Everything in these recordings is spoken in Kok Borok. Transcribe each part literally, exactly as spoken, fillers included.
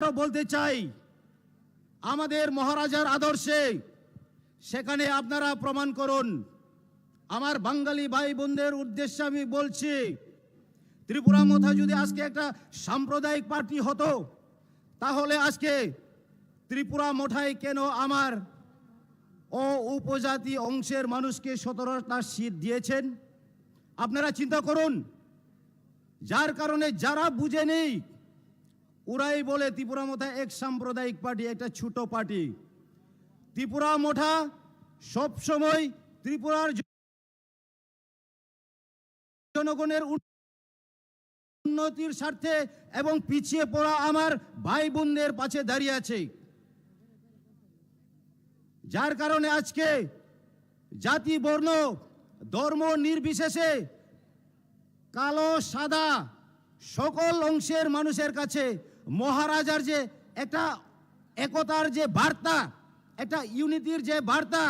আরো বলতে চাই, আমাদের মহারাজার আদর্শে সেখানে আপনারা প্রমাণ করুন। আমার বাঙালি ভাই বোনদের উদ্দেশ্যে আমি বলছি, ত্রিপুরা মথা যদি আজকে একটা সাম্প্রদায়িক পার্টি হতো, তাহলে আজকে ত্রিপুরা মথায় কেন আমার অ উপজাতি অংশের মানুষকে সতেরোটা সিট দিয়েছেন? আপনারা চিন্তা করুন। যার কারণে যারা বুঝেনি, ওরাই বলে ত্রিপুরা মথা এক সাম্প্রদায়িক পার্টি, একটা ছোট পার্টি। ত্রিপুরা মথা সবসময় ত্রিপুরার জনগণের উন্নতির স্বার্থে এবং পিছিয়ে পড়া আমার ভাই বোনদের পাশে দাঁড়িয়ে আছে। যার কারণে আজকে জাতি, বর্ণ, ধর্ম নির্বিশেষে কালো সাদা সকল অংশের মানুষের কাছে মহারাজার যে একটা একতার যে বার্তা, একটা ইউনিটির যে বার্তা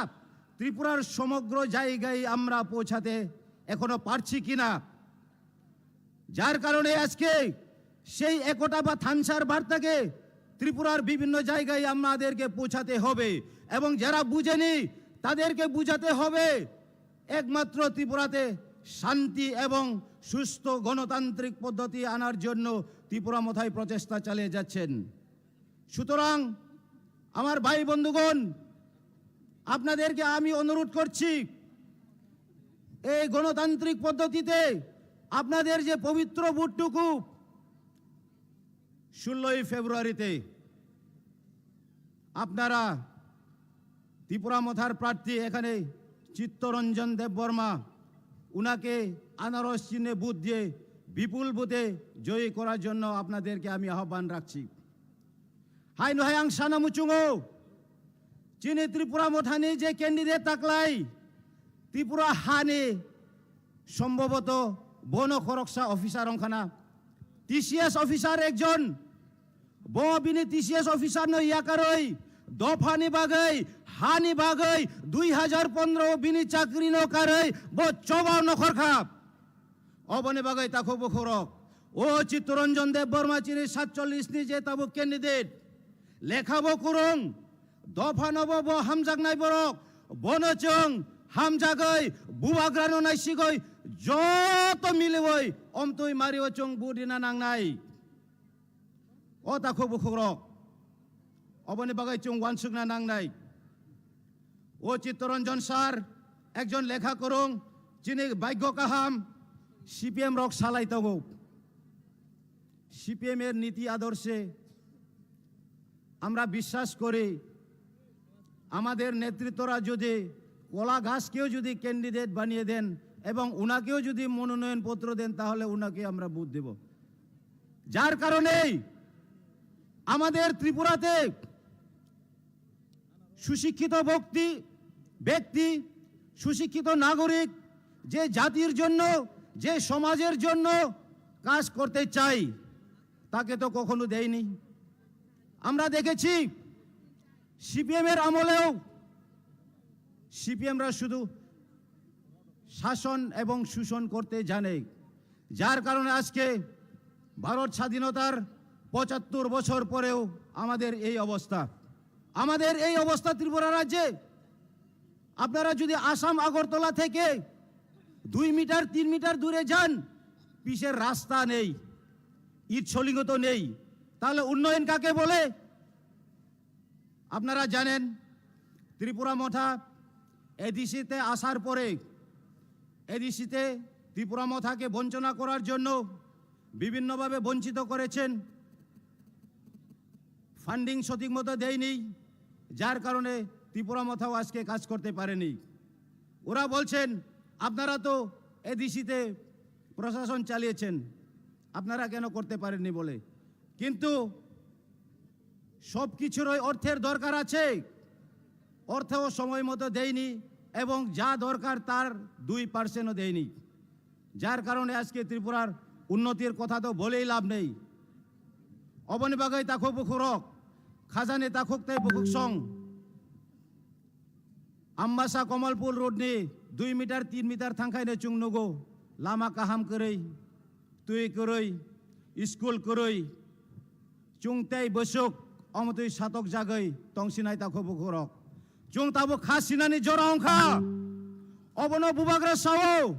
ত্রিপুরার সমগ্র জায়গায় আমরা পৌঁছাতে এখনো পারছি কিনা। যার কারণে আজকে সেই একতা বা থানসার বার্তাকে ত্রিপুরার বিভিন্ন জায়গায় আমাদেরকে পৌঁছাতে হবে, এবং যারা বুঝেনি তাদেরকে বুঝাতে হবে। একমাত্র ত্রিপুরাতে শান্তি এবং সুস্থ গণতান্ত্রিক পদ্ধতি আনার জন্য ত্রিপুরা মথায় প্রচেষ্টা চালিয়ে যাচ্ছেন। সুতরাং আমার ভাই বন্ধুগণ, আপনাদেরকে আমি অনুরোধ করছি, এই গণতান্ত্রিক পদ্ধতিতে আপনাদের যে পবিত্র ভোটটুকু ষোলোই ফেব্রুয়ারিতে আপনারা ত্রিপুরা মথার প্রার্থী এখানে চিত্তরঞ্জন দেববর্মা, উনাকে আনারস চিহ্নে ভোট দিয়ে বিপুল ভোটে জয়ী করার জন্য আপনাদেরকে আমি আহ্বান রাখছি। Haino hai ang sana muchungo, chini Tripura mothani je candidate taklai, Tripura hani সম্ভবত bono khoroksa officer wngkhana, T C S officer ekjon, bo bini T C S officer no yakarwi dophani bagwi, hani bagwi dui hajar pondro bini chakri no karwi bo chobao nokhorkha. Oboni bagwi takhuk bukhurok, o Chittaranjan Debbarma chini satchollish ni je tabuk candidate, lekha bo kwrwng, dopha no bo, bo hamjaknai borok, bono chwng hamjagwi, bubagra no naisigwi, joto miliwi omtwi mario chwng vote rina nangnai. O takhuk bukhukrok, oboni bagwi chwng uansukna nangnai. O Chittaranjan sir, ekjon lekha kwrwng, chini bhagyo kaham, C P M rok salai tongo. C P M er niti adorshe আমরা বিশ্বাস করি, আমাদের নেতৃত্বরা যদি কলা গাছকেও যদি ক্যান্ডিডেট বানিয়ে দেন এবং ওনাকেও যদি মনোনয়ন পত্র দেন, তাহলে ওনাকে আমরা ভোট দেব। যার কারণেই আমাদের ত্রিপুরাতে সুশিক্ষিত ব্যক্তি, ব্যক্তি, সুশিক্ষিত নাগরিক, যে জাতির জন্য, যে সমাজের জন্য কাজ করতে চাই, তাকে তো কখনো দেয়নি। আমরা দেখেছি সিপিএম এর আমলেও সিপিএমরা শুধু শাসন এবং শোষণ করতে জানে, যার কারণে আজকে ভারত স্বাধীনতার পঁচাত্তর বছর পরেও আমাদের এই অবস্থা। আমাদের এই অবস্থা ত্রিপুরা রাজ্যে। আপনারা যদি আসাম আগরতলা থেকে দুই মিটার, তিন মিটার দূরে যান, পিচের রাস্তা নেই, ইট সলিঙ্গ তো নেই, তাহলে উন্নয়ন কাকে বলে? আপনারা জানেন, ত্রিপুরা মথা এডিসিতে আসার পরে, এডিসিতে ত্রিপুরা মথাকে বঞ্চনা করার জন্য বিভিন্নভাবে বঞ্চিত করেছেন। ফান্ডিং সঠিক মতো দেয়নি, যার কারণে ত্রিপুরা মথাও আজকে কাজ করতে পারেনি। ওরা বলছেন, আপনারা তো এডিসিতে প্রশাসন চালিয়েছেন, আপনারা কেন করতে পারেননি বলে। কিন্তু সব কিছুরই অর্থের দরকার আছে, অর্থও সময় মতো দেয়নি এবং যা দরকার তার দুই পার্সেন্টও দেয়নি, যার কারণে আজকে ত্রিপুরার উন্নতির কথা তো বলেই লাভ নেই। Oboni bagwi takhuk bukhuk rok, khajani takhuk tei bukhuk song, Ambasa Kamalpur road ni dui meter, tin meter thangkhaino chwng nugo, lama kaham kwrwi, twi kwrwi, school kwrwi, Chwng tei bwswk omotwi satok jagwi tongsinai takhuk bukhukrok. Chwng tabuk kha sinani jora wngkha. Obono bubagra sao,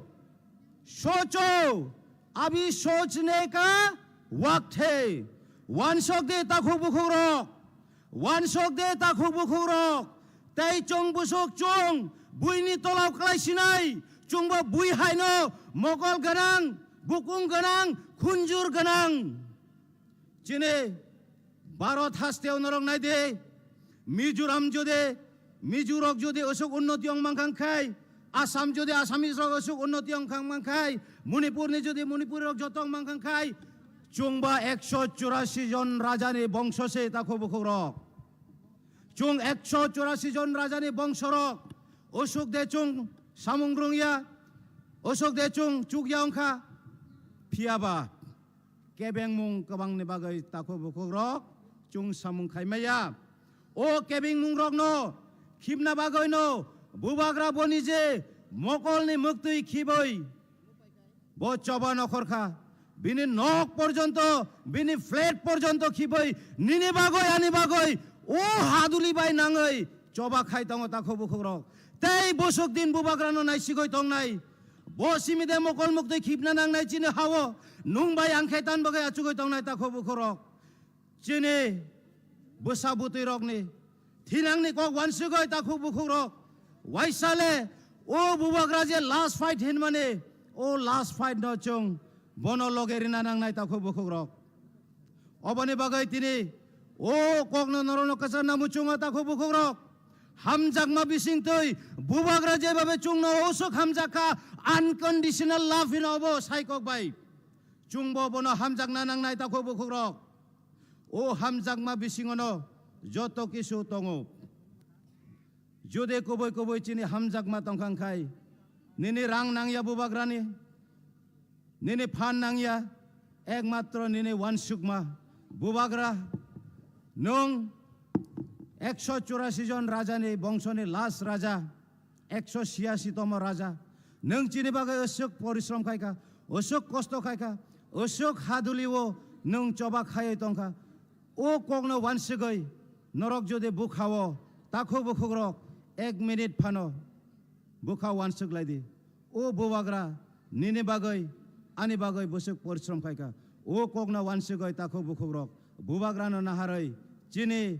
"Socho, abhi sochne ka waqt hai." Wansok de takhuk bukhukrok. Wansok de takhuk bukhukrok. Tei chwng bwswk chwng buini tolao klai sinai. Chwngbo bui haino mokol gwnang, bukung gwnang, khunjur gwnang. Chini Bharat hasteo norok nai de, Mizoram jodi, Mizorok jodi aswk unnoti wng mankha khai, Assam jodi Assamese rok aswk unnoti wng kha mankha khai, Manipur ni jodi Manipuri rok joto wng mankha khai, chwngba ekso churasi jon raja ni bongso se takhuk bukhukrok. Chwng ekso churasi jon raja ni bongso rok, aswk de chwng samung rwngya, aswk de chwng chukya wngkha, phiyaba kebengmung kwbangni bagwi takhuk bukhukrok chwng samung khaimaya. O kebengmungrokno khibna bagwino bubagra boni je mokolni mwktwi khibwi bo choba nokhorkha. Bini nok porjonto, bini flat porjonto khibwi nini bagwi, ani bagwi o haduli bai nangwi choba khai tongo takhuk bukhukrok. Tei bwswk din bubagrano naisigwi tongnai. Bo simi de mokol muktwi khibna nangnai chini hao, nwng bai ang khe tan bagwi achugwi tongnai takhuk bukhukrok. Chini bwsa bwtwi rokni thinangni kok wansugwi takhuk bukhukrok. Waisa le o bubagra je last fight hinmani, o last fight no chwng bono loge rina nangnai takhuk bukhukrok. Oboni bagwi tini o kokno norokno kwchar na muchungo takhuk bukhukrok. Hamjakma bisingtwi bubagra jebabe chwngno oswk hamjakha, unconditional love hino obo sai kok bai. Chwngbo bono hamjakna nangnai takhuk bukhukrok. O hamjakma bisingono joto kisu tongo. Jodi kubui kubui chini hamjakma tongkha khai, nini rang nangya bubagrani, nini phan nangya, ekmatro nini wansukma bubagra. Nwng ekso churasi jon rajani bongsoni last raja, ekso chiyasi tomo raja. Nwng chini bagwi aswk porishrom khaikha, aswk kosto khaikha, aswk hadulio nwng choba khaiwi tongkha. O kokno wansugwi norok jodi bukhao, takhuk bukhukrok ek minute phano bukha wansuk lai di. O bubagra nini bagwi, ani bagwi bwswk porishrom khaikha. O kokno wansugwi takhuk bukhukrok bubagrano naharwi chini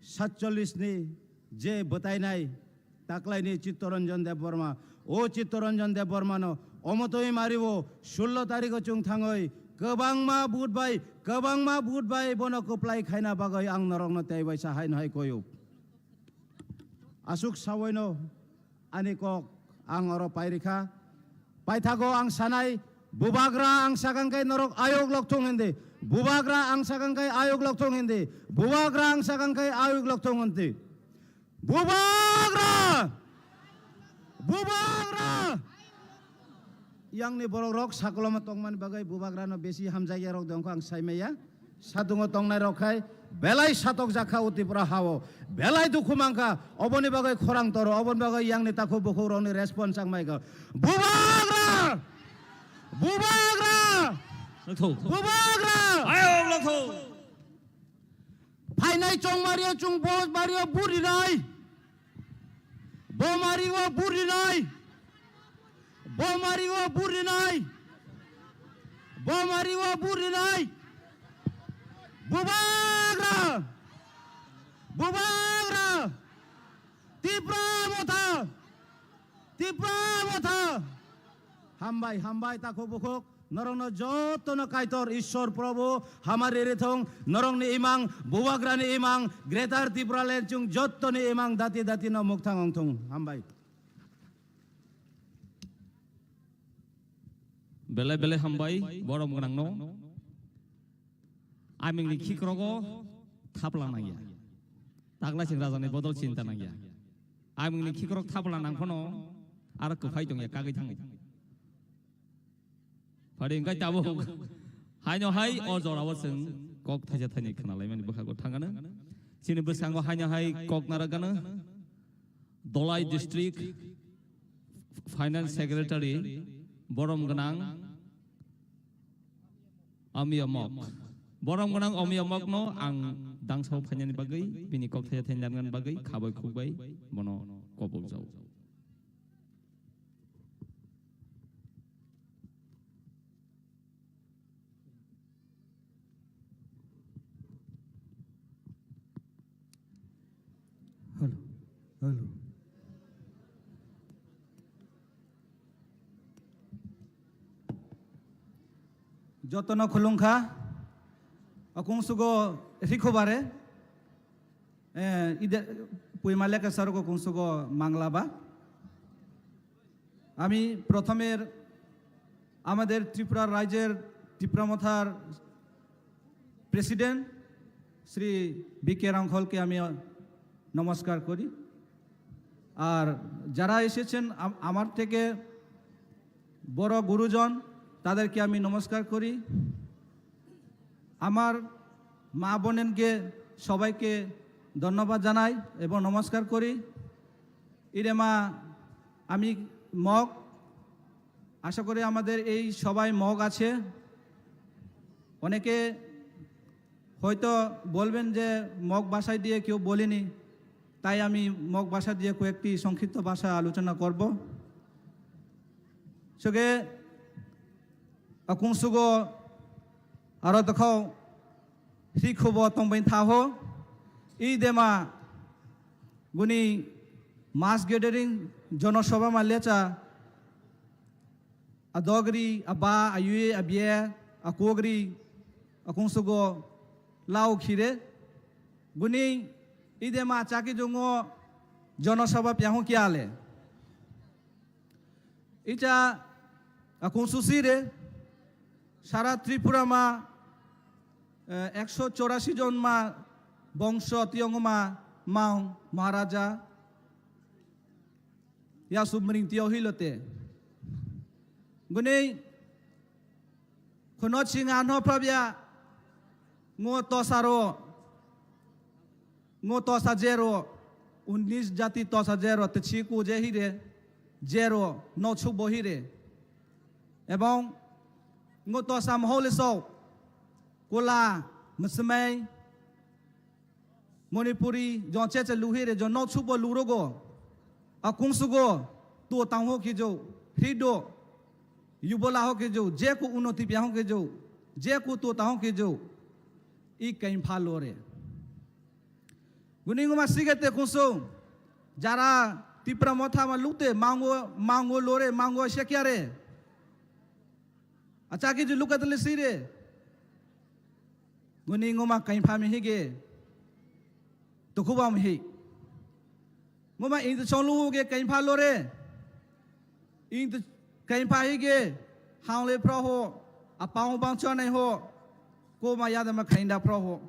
satchollish ni je bwtainai taklaini Chittaranjan Debbarma. O Chittaranjan Debbarmano omotwi mario sullo tarikho chwng thangwi kwbangma vote bai, kwbangma vote bai bono kwplai khaina bagwi ang norokno tei bai sa haino hai koyo. Aswk sawaino ani kok ang oro pairikha. Paithago ang sanai, bubagra ang sakang kai norok ayok lokthung hindi. Bubagra ang sakang kai ayok lokthung hindi. Bubagra ang sakang kai ayok lokthung hindi. Bubagra! Bubagra! Yangni borok rok sakoloma tongmani bagwi bubagrano besi hamjakya rok dongkho ang saimaya. Sadungo tongnai rok khai belai satok jakha o Tripura hao, belai dukhu mankha, oboni bagwi khorang toro, oboni bagwi yangni takhuk bukhuk rokni response ang maikha. Bubagra! Bubagra! Lokthung. Bubagra! Ayok lokthung. Phainai chongmario chwng bo bario burinai. Bomari o burinai. Bomari o burinai. Bomari o burinai. Bubagra. Bubagra. Tipra motha. Tipra motha. Hambai, hambai, takhuk bukhuk. Norokno jotono Kaitor Ishwar Prabhu hamari rithung, norokni imang, bubagrani imang, Greater Tipraland chwng jottoni imang dati dati no mukthang ongthung. Hambai. Belai belai hambai, borom gwnangno. Amingni khikrogo thapla nangya. Taklaising rajani bodol chinta nangya. Amingni khikrok thapla nangphano aro kwphai tongya, kagwi thango. Phari wngkha tabuk. Haino hai o jorao chwng kok thaisa thaini khwnalaimani bwkhago thangano. Chini bwskango haino hai kok narwkgano. Dholai District Finance Secretary borom gwnang Amiya Mok. Borom gwnang Omiya Mokno ang dangsa phainani bagwi, bini kok thaya thani narwknani bagwi khabai khukbai bono kobok jao. Hello. Hello. Jotono khulumkha. Akungsugo rikhobare. Eh, ide, puima lekha saroko kungsugo manglaba. আমি প্রথমের আমাদের ত্রিপুরা রাজ্যের টিপ্রা মথার প্রেসিডেন্ট শ্রী বি কে রাংখলকে আমি নমস্কার করি। আর যারা এসেছেন আম-, আমার থেকে বড় গুরুজন, তাদেরকে আমি নমস্কার করি। আমার মা বোনকে সবাইকে ধন্যবাদ জানাই এবং নমস্কার করি। ইরেমা আমি মগ, আশা করি আমাদের এই সবাই মগ আছে। অনেকে হয়তো বলবেন যে মগ ভাষায় দিয়ে কেউ বলেনি, তাই আমি মগ ভাষা দিয়ে কয়েকটি সংক্ষিপ্ত ভাষা আলোচনা করব। Soge akungsugo aro dokhao hikhubo tongbai thaho. Idema guni mass gathering jonosabha ma lecha adogri, aba, ayui, abie, akogri, akungsugo lao khire. Guni idema chaki jungo jonosabha piahu kiale. Icha akungsusi re, sara Tripura ma, eh, ekso chorasi jon ma bongso tiyong ma maung Maharaja. Yasumring tiyo hilote. Guni khuno chinga no prabya ngo tosaro, ngo tosa jero, unis jati tosa jero, te chiku je hire, jero, no chubo hire. Ebong ngo tosa mohole so, kula, msmai, Manipuri, jong cheche luhire, jong nok subo lurogo, akung sugo, tuo tangho kijo, hrido, yubola ho kijo, jeku unoti pia ho kijo, jeku tuo tangho kijo, i kain pha lore. Guni nguma sigete kuso, jara Tipra motha ma lute, mango, mango lore, mango sekiare. Acha kijo lukatele sire. Guni ngoma kainpha mi hige. Tukubam hi. Ngoma ing chong lu ge kainpha lore. Ing kainpha hige. Hangle pro ho. Apang bang chonai ho. Ko ma yada ma khainda pro ho.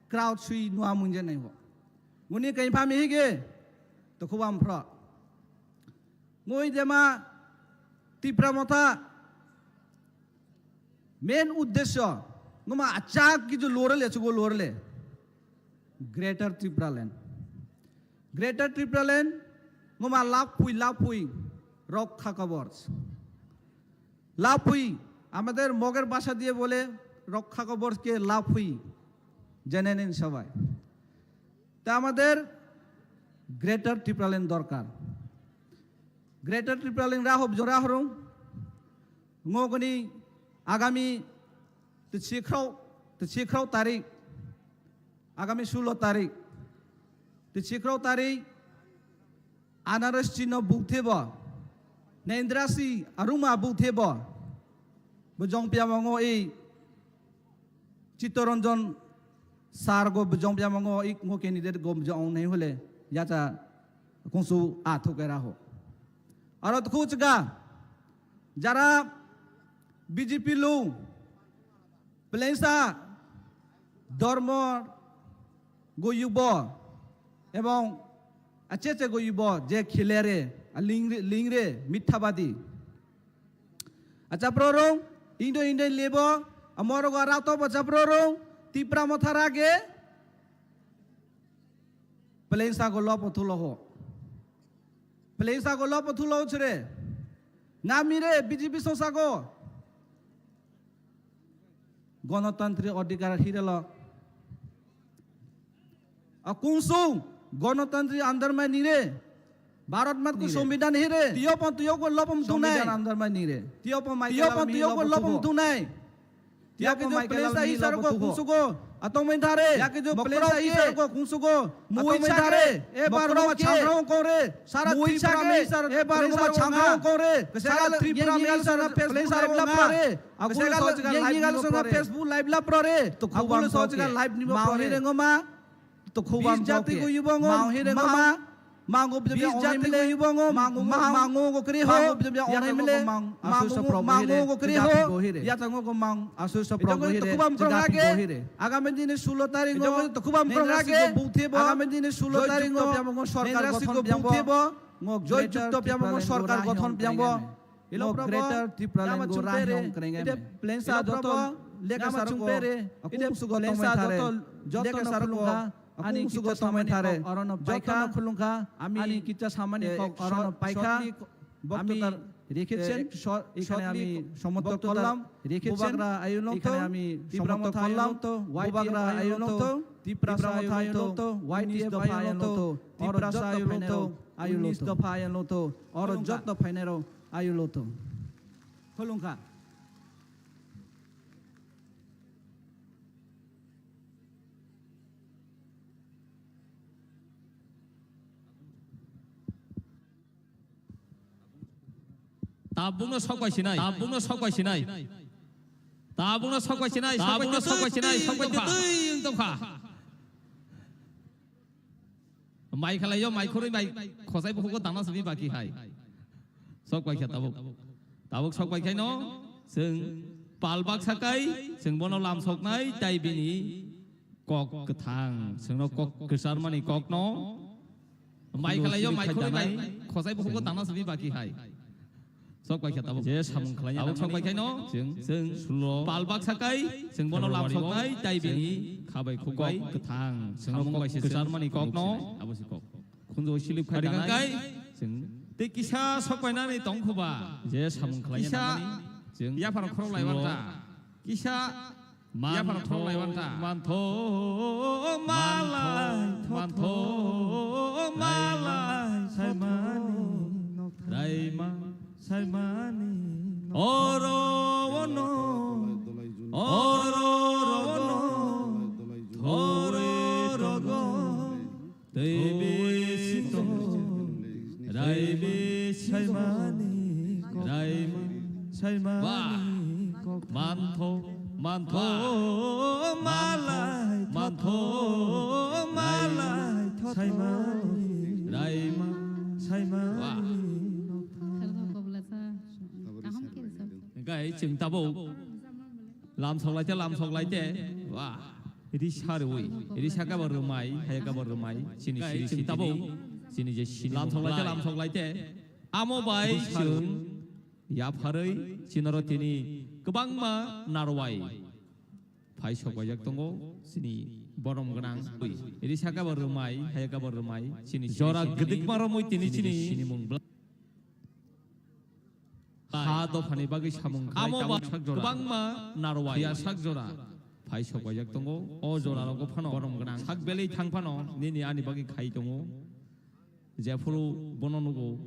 Crowd sui nua munje nai ho. Guni kainpha mi hige. Tukubam pro. Ngoi dema Tipra motha main uddesyo ngoma achak kichu lorele chugo lorele Greater Tipraland. Greater Tipraland ngoma laphui laphui Rokha Kaboj. Laphui, আমাদের মগের ভাষা দিয়ে বলে রক্ষা কবচকে লাফুই, জেনে নিন সবাই। তা আমাদের গ্রেটার টিপ্রাল্যান্ড দরকার। গ্রেটার টিপ্রাল্যান্ড রাহব জোরাহরং, ngogoni agami tisikrok, tisikrok tarik, agami sulo tarik, tisikrok tarik, Anaras chino bukthebo, Nendrasi aruma bukthebo, bujong piamango i Chittoranjan sir go bujong piamango i ngo candidate go bujong nai hole yacha kungsu athuk era ho. Aro tukhu chika jara B J P lo Plensa dormo goyubo ebong acheche goyubo je khilere, a lingre, lingre, mithabadi. Acha prorong, indo indo lebo, amorogo arato bacha prorong, Tipra mothara ge, Plensa go lopo thulo ho. Plensa go lopo thulo chre. Ngamire B J P sosa go. Gonotantri odhikar hirelo. A kungsung gonotantri andarmai nire. Bharat mat ku Nire. Sombidhan hire. Tiyo pon tiyo ko lopom Sombidhan tunai. Andarmai nire. Tiyo pon Michael Tiyo pon Army tiyo ko lobo lopom tugo. Tunai. Tiyo Yake pon jo Michael Army lobo tugo. Kungsugo. Atong main thare. Yake jo Mokrok Plensa ye. Kungsugo. Mui Atong main thare. Thare. E bar Mokrok ma ye. Changrong kore. Sara Mui Tripura chake. Main sara E bar Plensa ma ro changrong nga. Kore. Sara Sara Tripura Tripura main main sara sara Facebook Facebook live live la la pore. Pore. Aku Kesa lo sara yang yang yang lo sara Facebook live la pore. To khubam Aku lo sara live ni ma pore. Mau hire ngoma. To khubam Bis jati ko yubongo. Mau hire ngoma. Mango bijam Bis jati ko yubongo. Mango mango ko kri ho. Mango bijam ya onai mele. Mango mango ko kri ho. Ya tango ko mang asu sa pro hire. Khubam pro hire. Agami dini sulo taringo. Khubam pro hire. Agami dini sulo taringo. Sorkar gothon biang bo. Joy jukto biang bo. Sorkar gothon biang bo. Ilo Greater Tipraland go rahyong krengem. Plensa joto leka sarko. Aku sugo tongmai thare. Joto leka sarko. Ani kicha samani kok orono paikha. Joto khulungkha. Ami ani kicha samani kok orono paikha. Ami রেখেছেন। এখানে আমি সমর্থন করলাম। Bubagra ayunokto, Tipra Motha ayunokto, Bubagra ayunokto, Tipra Motha ayunokto, Y T F ayunokto, Tipra ayunokto, ayunokto, oro joto phainairok. Ayuloto. Khulungkha. Tabukno sok bai sinai. Tabukno sok bai sinai. Tabukno sok bai sinai. Tabukno sok bai sinai. Sok bai twi wng tongkha. Mai khalai yo, mai khorwi, mai khosai bukhugo dana simi baki hai. Sok bai kha tabuk. Tabuk sok bai khai no, chwng pal baksa kai, chwng bono lam soknai, tai bini kok kwthang, chwngno kok kwcharmani kokno. Mai khalai yo, mai khorwi, mai khosai bukhugo dana simi baki hai. Sok bai kha tabuk. Je samung khlai tabuk sok bai khai no. Chwng, chwng sulo. Pal baksa kai, chwng bono lam soknai, tai bini khabai khukbai kwthang. Chwng samung bai se kwcharmani kokno. Abo se kok. Khunjo silip khai danai. Chwng. Tei kisa sok bai nani tong khuba. Je samung khlai kisa nani. Chwng. Yaphar khorok lai sulo. Kisa Yaphar thok lai wanta. Mantho, malai, mantho, malai, saimani, raima, saimani, oro ono, oro ono, thore rogo. Tei bisingo, rai bisaimani, rai saimani, mantho, mantho, malai, mantho, malai, saimani, rai saimani. Hingkai chwng tabuk lam sok lai te, lam sok lai te, wah. Risa rwi, risa kabo rwmai, haya kabo rwmai, chini siri sitabo, chini je sini lam sok lai te, lam sok lai te. Amo bai chwng yapharwi chinoro tini kwbangma narwai phai sok bai jak tongo, chini borom gwnang. Risa kabo rwmai, haya kabo rwmai, chini jora gdikma romwi tini chini sini mung bla- Ha dophani bagwi samung khlai amo tabuk ba sak jora. Kwbangma narwai. Phiya sak jora. Phai sok bai jak tongo. O jora rogo phano borom gwnang sak belai thang phano nini ani bagwi khai tongo. Jephuru bono nugo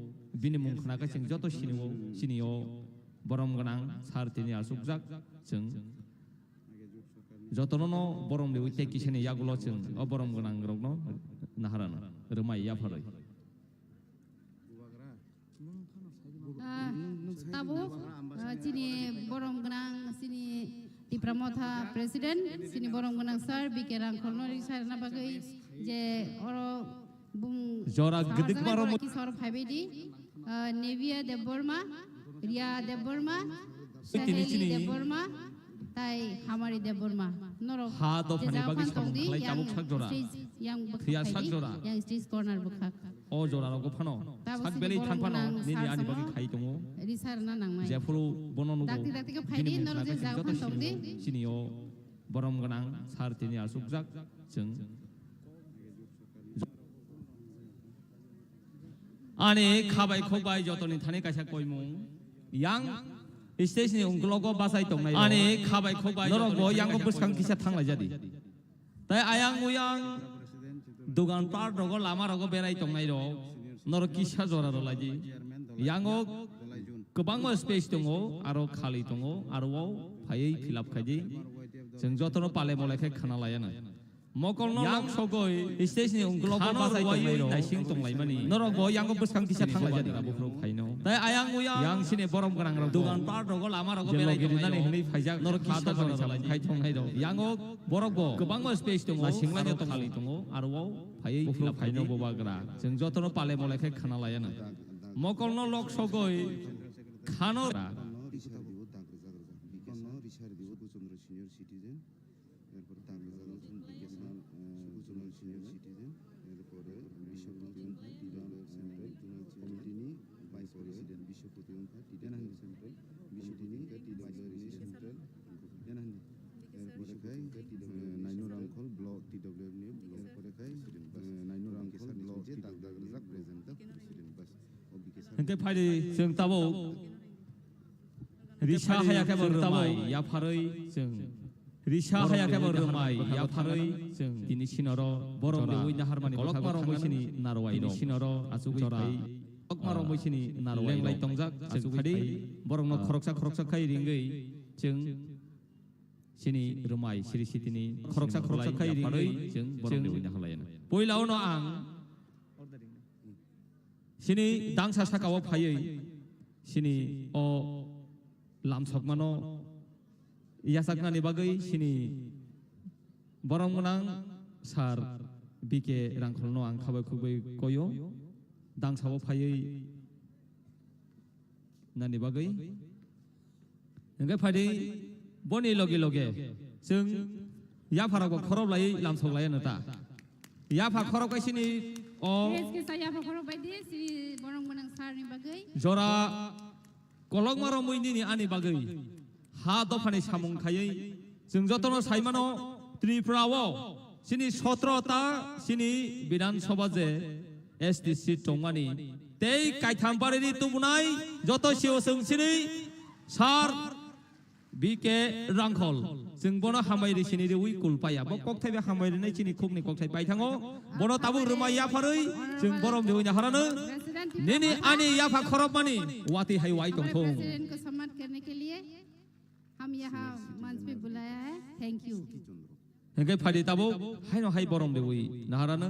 bini mung khna khe chwng joto sinio, sinio borom gwnang sar tini achukjak chwng. Jotono no borom riwi tei kisani yagulo chwng o borom gwnang rokno naharano rwmai yapharwi. Ah, tabuk, ah, chini borom gwnang, chini Tipra Motha President, chini borom gwnang Sir B K Rangkholno risa rwna bagwi je oro bung jora gdikma rok kisor phaibaidi, ah, Nevia Debbarma, Ria Debbarma, tini Saheli chini Debbarma, tai Hamari Debbarma. Norok ha dophani bagwi samung khlai tabuk sak jora. Yang bwkhak phiya sak jora. Yang stage corner bwkhak. O jora rogo phano sak belai thang phano nini ani bagwi khai tongo. Jephuru bono nugo. Dakti dakti khe phaidi, norok je jaga phano tongdi. Chini o borom gwnang sar tini achukjak chwng. Ani khabai khokbai jotoni thani kaisa koimung yang Stage ni ungklogo bachai tongnai rok. Ani khabai khokbai norok bo yango bwskang kisa thanglaijadi. Tai ayang uyang dogan pat rogo lama rogo berai tongnai rok norok kisa jora rwlaidi. Yango kwbangma space tongo, aro khali tongo, aro o phaiwi fill up khaidi. Chwng jotono pale mole khe khna laiya nang. Mokolno yang lok sogoi stage ni ungklogo khano bachai rwui tongnai rok naising tonglaimani. Norok bo yango bwskang kisa thanglaijadi. Buphuru phaino. Tai ayang uyang yang sini borom gwnang rok dogan pat rogo lama rogo je berai logi tongnai rinani rok. Hinwi phaijak norok kisa jora rwlai khai tongnai rok. Yango borok bo kwbangma space tongo, naisinglaino aro tongo. Khali tongo, aro o phaiwi buphuru phaino bobagra. Chwng jotono pale mole khe khna laiya nang. Mokolno lok sogoi khano. Richard Dew, Richard Dew, Senior Citizen. এরপরে তার রেজাল্ট হচ্ছেন বিকেএসএন, আহ, zonal senior citizen, এরপরে বিশ্বপতি অন্থায় টিডাম central committee নিয়ে vice president Biswapati অন্থায় টিডাম সেন্ট্রাল কমিটি নিয়ে ভাইস প্রেসিডেন্ট সেন্ট্রাল এরপরে খাই, আহ, নাইনু রাংখল ব্লক টিডব্লিউএফ নিয়ে ব্লক এরপরে খাই, আহ, নাইনু রাংখল ব্লক টিডব্লিউএফ প্রেসিডেন্ট বাস। Hingke phaidi chwng tabuk risa haya khe bo rwmai yapharwi chwng. Risa haya khe bo rwmai yapharwi chwng. Tini sinoro borok rwui naharmani kolokma romwi sini narwai tini sinoro achugwi jora. Kolokma romwi sini narwai lenglai tongjak chwng phadi borokno khoroksa khoroksa khai ringwi chwng sini rwmai siri sitini khoroksa khoroksa khai ringwi chwng borok rwui naharlaiya. Puila ono ang sini dangsa sakao phaiwi sini o lamsokmano yachaknani bagwi sini borom gwnang sir B K Rangkholno ang khabai khukbai koyo dangsao phaiwi nani bagwi. Hingke phaidi boni loge loge chwng yapharokbo khorop laiwi lamsok laiya nw ta. Yapha khorop kaisini o. Yes, kisa yapha khorop bai di, sini borok gwnang sir ni bagwi. Jora kolokma romwi nini ani bagwi ha dophani samung khaiwi chwng jotono saimano Tripura o sini sotro ta sini Bidhan Sabha je S T seat tongmani tei kaitham parini tubunai joto C O chwng sini sir B K Rangkhol, chwng bono hambai ri sini riwi kul paya. Bo kokthai bai hambai rinai chini khukni kokthai pai thango. Bono tabuk rwmai yapharwi chwng borom riwi naharano. Nini ani yapha khorop mani wati hai wai tongthung. President ko samman karne ke liye hum yaha manch pe bulaya hai. Thank you. Hingke phaidi tabuk haino hai borom riwi naharano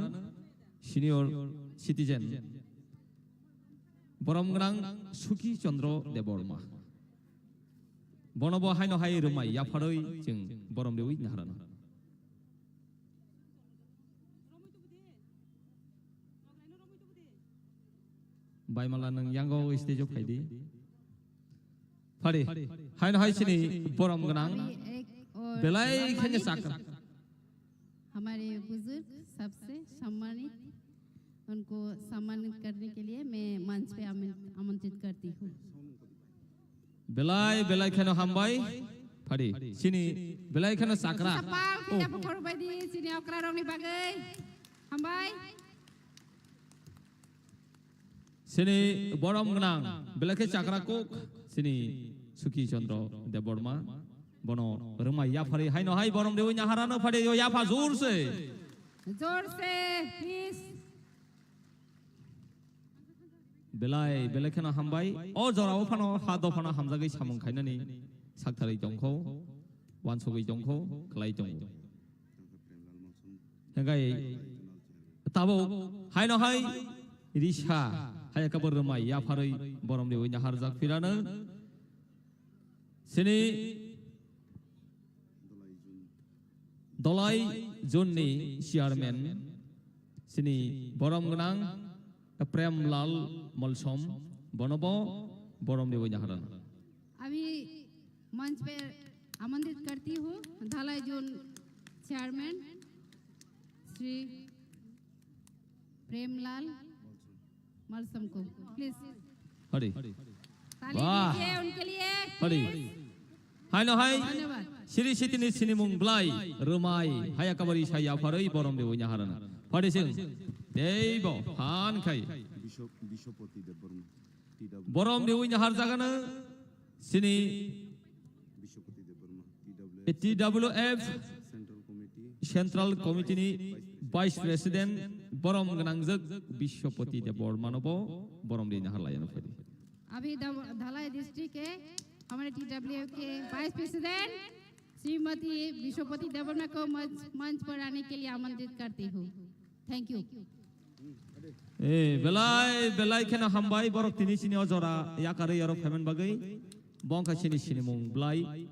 senior citizen. Borom gwnang Suki Chandra Debbarma. Bono bo haino hai rwmai yapharwi chwng borom riwi naharano. Baimala nwng yango stage o phaidi. Phadi, haino hai sini borom gwnang. अभी एक और belai khe सम्मानित, chakra. हमारे बुजुर्ग सबसे सम्मानित, उनको सम्मानित करने के लिए मैं मंच पे आमं-, आमंत्रित करती हूँ। Belai, belai kheno hambai. Phadi, sini belai kheno chakra. Sapal khe oh, yapha khorok bai di, sini okra rokni bagwi. Hambai. Sini borom gwnang, belai khe chakra kuk, sini Suki Chandra Debbarma, bono rwmai yapharwi haino hai borom riwi naharano phadi yo yapha jor se. Jor se, please. Belai, belai kheno hambai, o jorao phano ha dophano hamjagwi samung khainani saktharwi tongkho, wansugwi tongkho, khlai tongo. Hingkai tabuk haino hai risa hai khe bo rwmai yapharwi borom riwi naharjak phirano. Sini Dolai Jun ni chairman sini borom gwnang Prem Lal Molsom bono bo borom riwi naharano. अभी मंच पे आमंत्रित करती हूँ धलाई zone chairman Shri प्रेमलाल मलसम को, please. Hadi. ताली वाह। दीजिए उनके लिए, hadi, प्लीज। Haino hai, धन्यवाद। Siri sitini sinimung blai, rwmai, haya kabari saya pharwi borom riwi naharano. Phadi sing, teibo, phan khai. Bishop, Bishopoti Debbarma. Borom riwi naharjagano, Chini T W F Central Committee ni Vice President borom gwnangjak Biswapati Debbarma no bo borom ri nahar lai ano phai di. अभी दव-, धलाई डिस्ट्रिक्ट के हमारे टीडब्ल्यूएफ के vice president Shrimati विश्वपति देवर्मा को मंच, मंच पर आने के लिए आमंत्रित करती हूँ। Thank you. Eh, belai, belai kheno hambai, borok tini chini o jora yakarwi aro phaimani bagwi. Bongkha chini sinimung belai.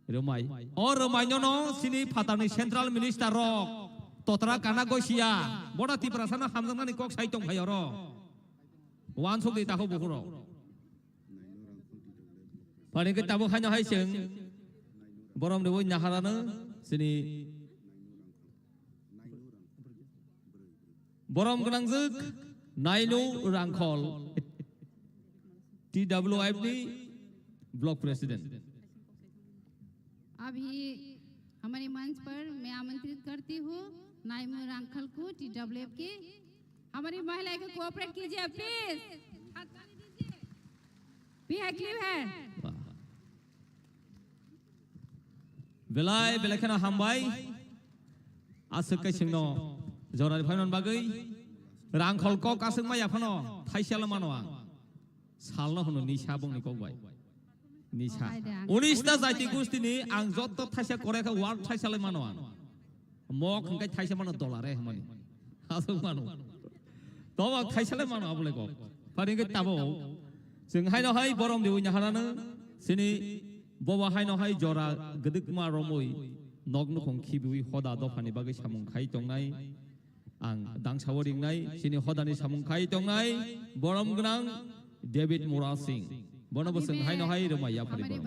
Rwmai. O rwmai nono chini phatarni central minister rok. Totra kana gosia. Boda Tiprasa no hamjaknani kok sai tong phai oro. Wansuk di taho bukhuro. Phaini khe tabuk haino hai chwng borom rwui naharano chini borom gwnangjak Nainu Rangkhol, T W F ni block president. अभी हमारे मंच पर मैं आमंत्रित करती हूँ नाइमू रांखल को, टीडब्ल्यूएफ के। हमारी महिला को कोऑपरेट कीजिए प्लीज। हाथ ताली दीजिए। भी है, क्लिप है। Belai, belai kheno hambai. Aswk khe chwngno jorani phaimani bagwi. Rangkhol kok aswk maya phano thaisalo mano ang. Salno hwno nisa bongni kok bai. Nisa. Oh, hai de, ang unis ta jaiti gustini ang jotto thaisa kore kha ward thaisa lai mano ang. Mok hwnkhe thaisa mano dollar e hwnmani. Aswk mano. Tobo thaisa lai mano abole kok. Phari hwnkhe tabo. Chwng haino hai borom di uina harano. Sini bobo haino hai jora gdwkma romwi nok nukhung khibiwi hoda dophani bagwi samung khai tongnai. Ang dangsa o ringnai, chini hodani samung khai tongnai, borom gwnang David Murasing. Bono bo chwng haino hai rwmai yaphari borom.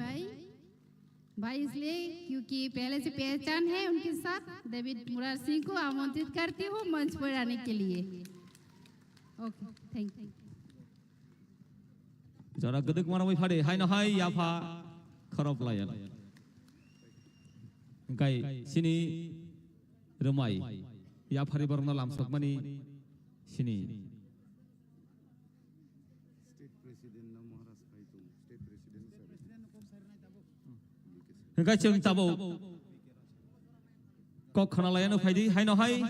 भाई, इसलिए क्योंकि पहले से पहचान है उनके साथ, डेविड मुरार सिंह को आमंत्रित करती हूँ मंच पर आने के लिए। Okay, thank you. Jora gdwk mano bai phari, haino hai yapha khorop layan. Hingkai chini rwmai yaphari borokno lamsokmani sini. Hingkai chwng tabuk kok khna laiano phaidi, haino hai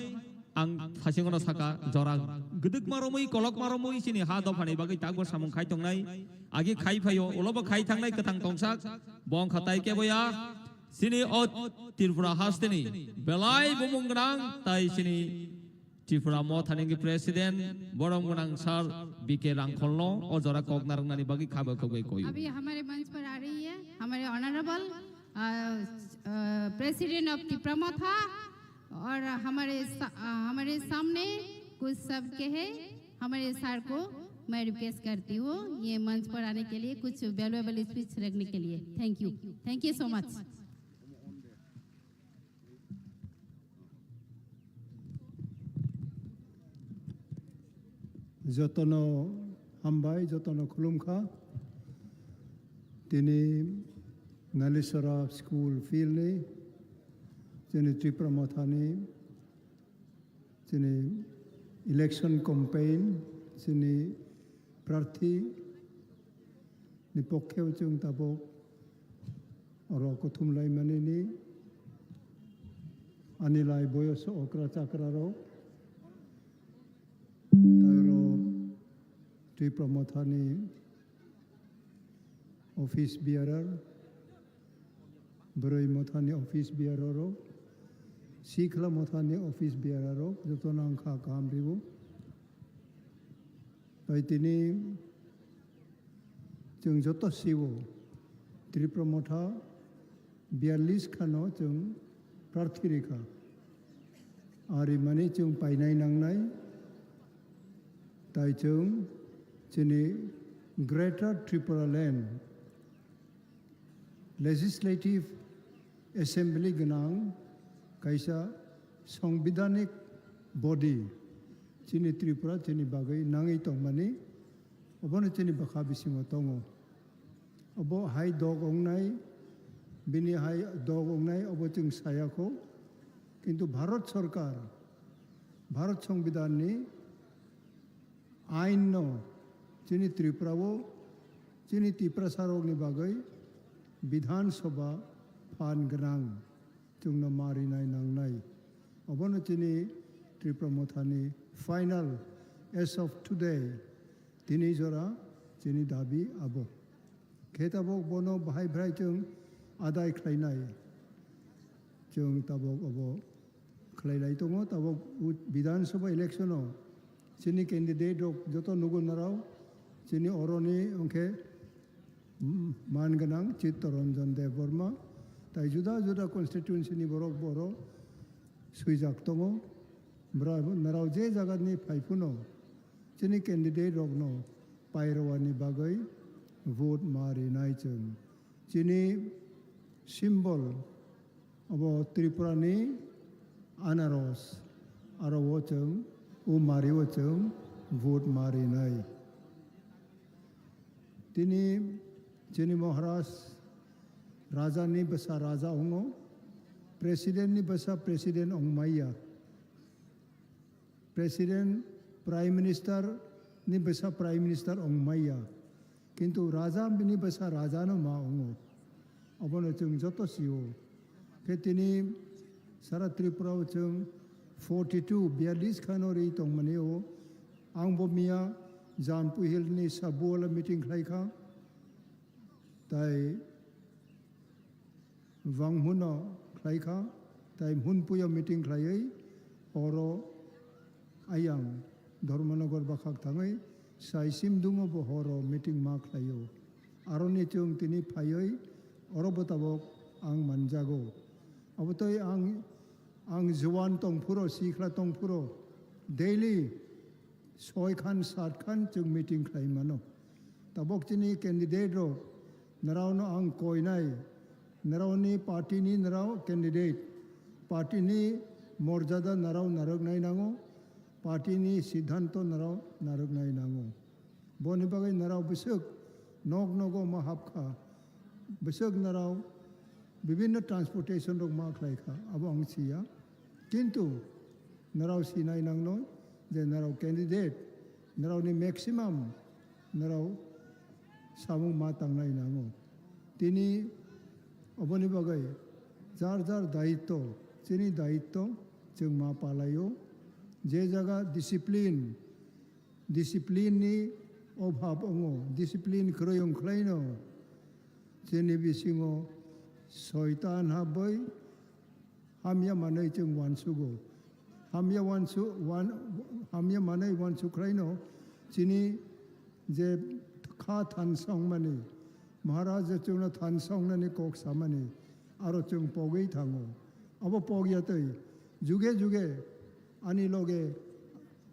ang thasingono saka jora gdwkma romwi, kolokma romwi chini ha dophani bagwi takbo samung khai tongnai. Agi khai phaio, ulobo khai thangnai kwthang tongsak, bongkha tai keboya. Chini o Tripura hasteni belai bumung gwnang tai chini Tripura Mothani wngwi President, borom gwnang Sir B K Rangkholno o jora kok narwknani bagwi khabo khogwi koyo. अभी हमारे मंच पर आ रही है हमारे ऑनरेबल, अ, अ, president of Tipra मोथा और हमारे सा-, अ, हमारे सामने कुछ शब्द कहे हमारे सर को मैं रिक्वेस्ट करती हूँ ये मंच पर आने के लिए कुछ वैल्यूएबल स्पीच रखने के लिए। Thank you, thank you so much. Jotono hambai, jotono khulumkha. Tini Nalisora School Field ni, chini Tripura Mothani, chini election campaign, chini prarthi ni pokhe o chwng tabuk oro kuthum laimani ni ani lai boyos okra chakra rok tai oro Tripura Mothani office bearer, Bwrwi Mothani office bearer rok, Sikla Mothani office bearer rok, jotono ang kha kaham ribo. Tai tini chwng joto sibo Tripura Motha biyallis khano chwng prarthi rikha. Ari mani chwng painai nangnai, tai chwng chini Greater Tripura Land Legislative Assembly gwnang kaisa songbidanik body chini Tripura chini bagwi nangwi tongmani, obono chini bwkha bisingo tongo. Obo hai dog wngnai, bini hai dog wngnai, obo chwng saya kho. Kintu Bharat Sarkar, Bharat Songbidanni ainno chini Tripura o Chini Tiprasarokni bagwi Bidhan Sabha phan gwnang chwngno ma rinai nangnai. Obono chini Tipra Mothani final as of today, tini jora chini dabi abo. Khe tabok bono bahai bwrai chwng adai khlainai. Chwng tabok obo khlai lai tongo, tabok u-, Bidhan Sabha election o chini candidate rok joto nugo narao, chini oroni ongkhe, mm, man gwnang Chittaranjan Debbarma, tai juda juda constituency ni borok boro swijak tongo. Bra-, narao je jaga ni phai phano chini candidate rok no pairowani bagwi vote ma rinai chwng. Chini symbol obo Tripura ni anaros, aro o chwng, o mari o chwng vote ma rinai. Tini chini Maharaj raja ni bwsa raja ongo, president ni bwsa president ongmaya. President, Prime Minister ni bwsa Prime Minister ongmaya. Kintu raja bini bwsa raja no ma ongo. Obono chwng joto sio. Khe tini sara Tripura o chwng forty two, biyalish khano ri tongmani o. Ang bo miya Jampu Hill ni Sabuwala meeting khlai kha. Tai Wanghuno khlai kha, tai Hunpuyo meeting khlaiwi horo ayang Dharmanagar bakhak thangwi saisim dungo bo horo meeting ma khlaio. Aroni chwng tini phaiwi oro bo tabok ang manjago. Abotwi ang, ang juan tongphuro, sikla tongphuro, daily soi khan, sat khan chwng meeting khlai mano. Tabok chini candidate rok, narao no ang koinai, narao ni party ni narao candidate, party ni morjada narao narwk nai nango, party ni siddhanto narao narwk nai nango. Boni bagwi narao bwswk nok nogo ma hap kha, bwswk narao bibinno transportation rok ma khlai kha, abo ang siya. Kintu narao sinai nangno je narao candidate, narao ni maximum narao samung ma tangnai nango. Tini oboni bagwi jar jar daitto, chini daitto chwng ma palaio. Je jaga discipline, discipline ni obhab ongo, discipline kwrwi ongkhlaino chini bisingo soitan habwi hamya manwi chwng uansugo. Hamya uansu-, uan-, hamya manwi uansuk khlaino chini je kha thansa wngmani, Maharaj je chwngno thansa wngnani kok samani, aro chwng pogwi thango. Abo pogya twi juge juge ani loge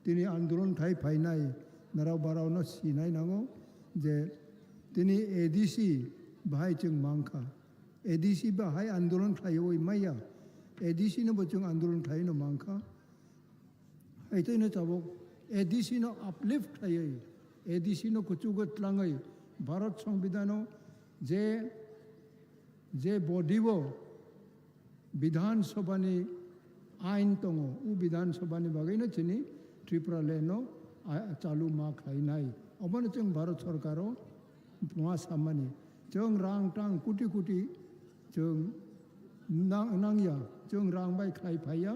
tini andolon khai phainai narao barao no sinai nango je tini A D C bahai chwng mankha. A D C bahai andolon khlaiwi maya. A D C no bo chwng andolon khlaiwi no mankha. Haitwi no tabok A D C no uplift khlaiwi, A D C no kuchugo tlangwi Bharat Songbidan o je, je body o Bidhan Sabha ni ain tongo, o Bidhan Sabha ni bagwi no chini Tripura land no, a, chalu ma khlainai. Obono chwng Bharat Sorkar o ma samani. Chwng rang tang kuti kuti chwng nang-, nangya, chwng rang bai khlai phaiya,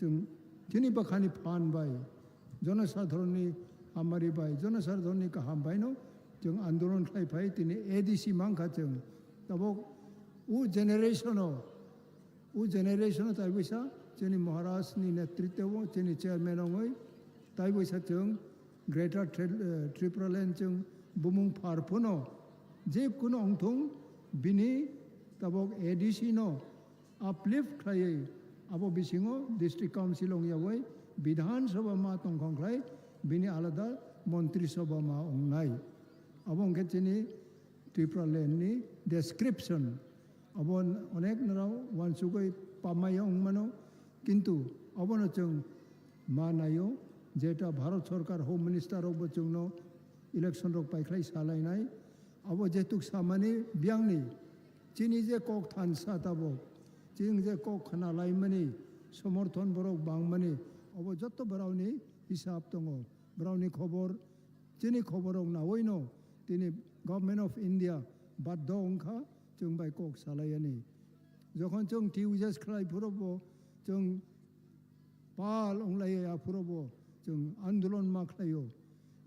chwng chini bwkhani phan bai, jonosadharon ni hamari bai, jonosadharon ni kaham bai no chwng andolon khlai phai, tini A D C mankha chwng. Tabok o generation o, o generation o tai bisa chini Maharaj ni netritwo o chini chairman ongwi tai bisa chwng Greater Tri-, eh, Tripura Land chwng bumung phar phano je kuno ongthung bini tabok A D C no uplift khlaiwi abo bisingo District Council ongyawi Bidhan Sabha ma tongkhong khlai bini alada Montri Sabha ma ongnai. Abo hwnkhe chini Tripura land ni description. Abo onek norok uansugwi pamaya wngmano, kintu obono chwng ma naio, jeta Bharat Sorkar Home Minister rokbo chwngno election rok paikhlai salainai. Abo jetuk samani biyangni chini je kok thansa tabok, chini je kok khna laimani, somorthon borok bangmani, obo jotto borokni hisab tongo, borokni khobor, chini khobor rok naoino tini Government of India baddo wngkha chwng bai kok salaiani. Jokhon chwng T U J S khlai phuru bo chwng pal wnglai ya phuru bo chwng andolon ma khlaio.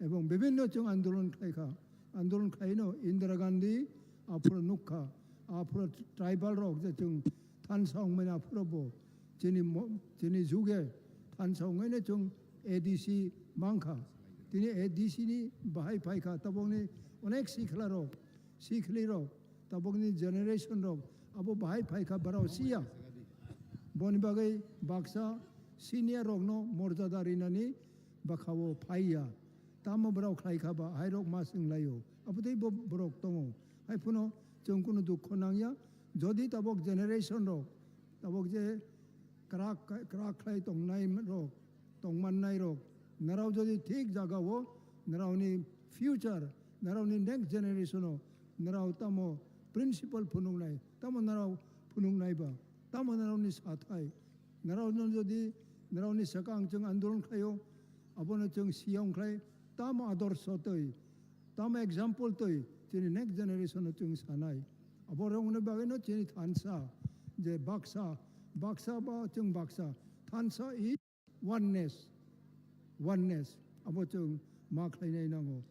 Ebong bibinno chwng andolon khlaikha. Andolon khlaino Indira Gandhi aphuru nukha. Aphuru tribal rok je chwng thansa wngmani aphuru bo chini mo-, chini juge thansa wngmani chwng A D C mankha. Tini A D C ni bahai phaikha, tabokni onek sikla rok, sikli rok, tabokni generation rok abo bahai phaikha, barao siya. Boni bagwi baksa senior rokno morjada rinani bwkhao phaiya. Tamo borok khlai kha ba, hai rok ma swng laio. Abo tei bo borok tongo. Hai phano chwng kunu dukho nangya. Jodi tabok generation rok, tabok je krak, krak khlai tongnai rok, tongmannai rok, narao jodi thik jagao, naraoni future, naraoni next generation o, narao tamo principle phunuknai, tamo narao phunuknai ba, tamo naraoni sathai, narao no jodi, naraoni sakang chwng andolon khlaio, abono chwng siyong khlai, tamo adorsho twi, tamo example twi, chini next generation o chwng sanai. Abo rokni bagwino chini thansa, je baksa, baksa ba chwng baksa, thansa is oneness, oneness, abo chwng ma khlainai nango.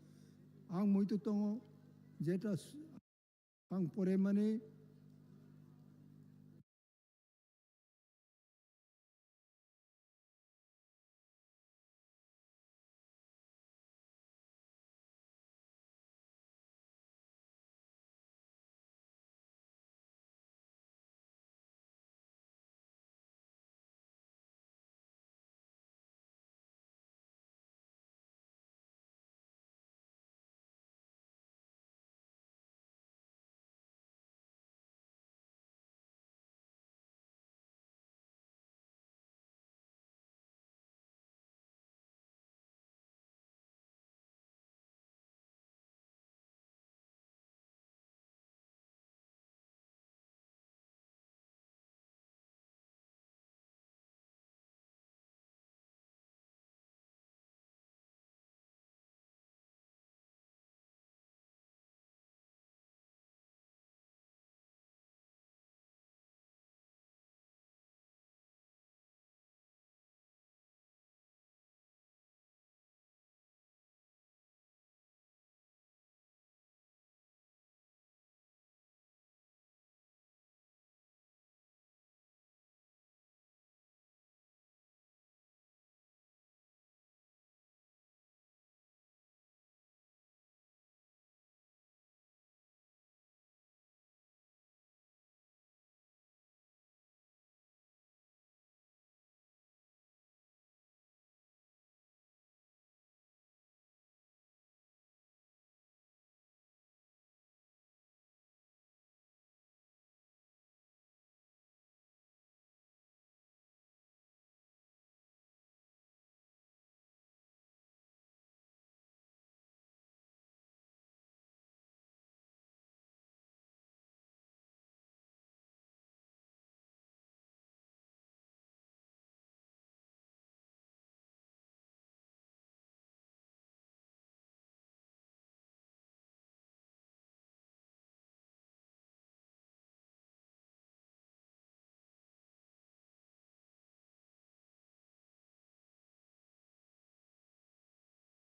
Ang muitu tongo, jeta s-, ang poremani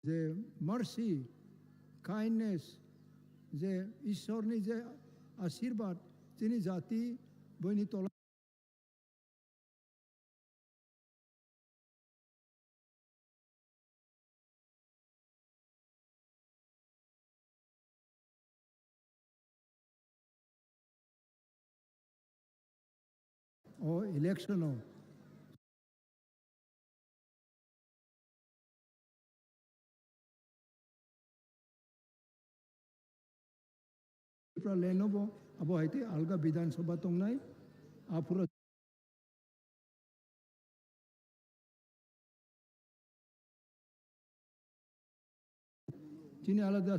Je mercy, kindness, je Ishorni je ashirbad, chini jati boini tola. O election o. Tripura land o bo abo hai tei alga Bidhan Sabha tongnai, aphuru chini alada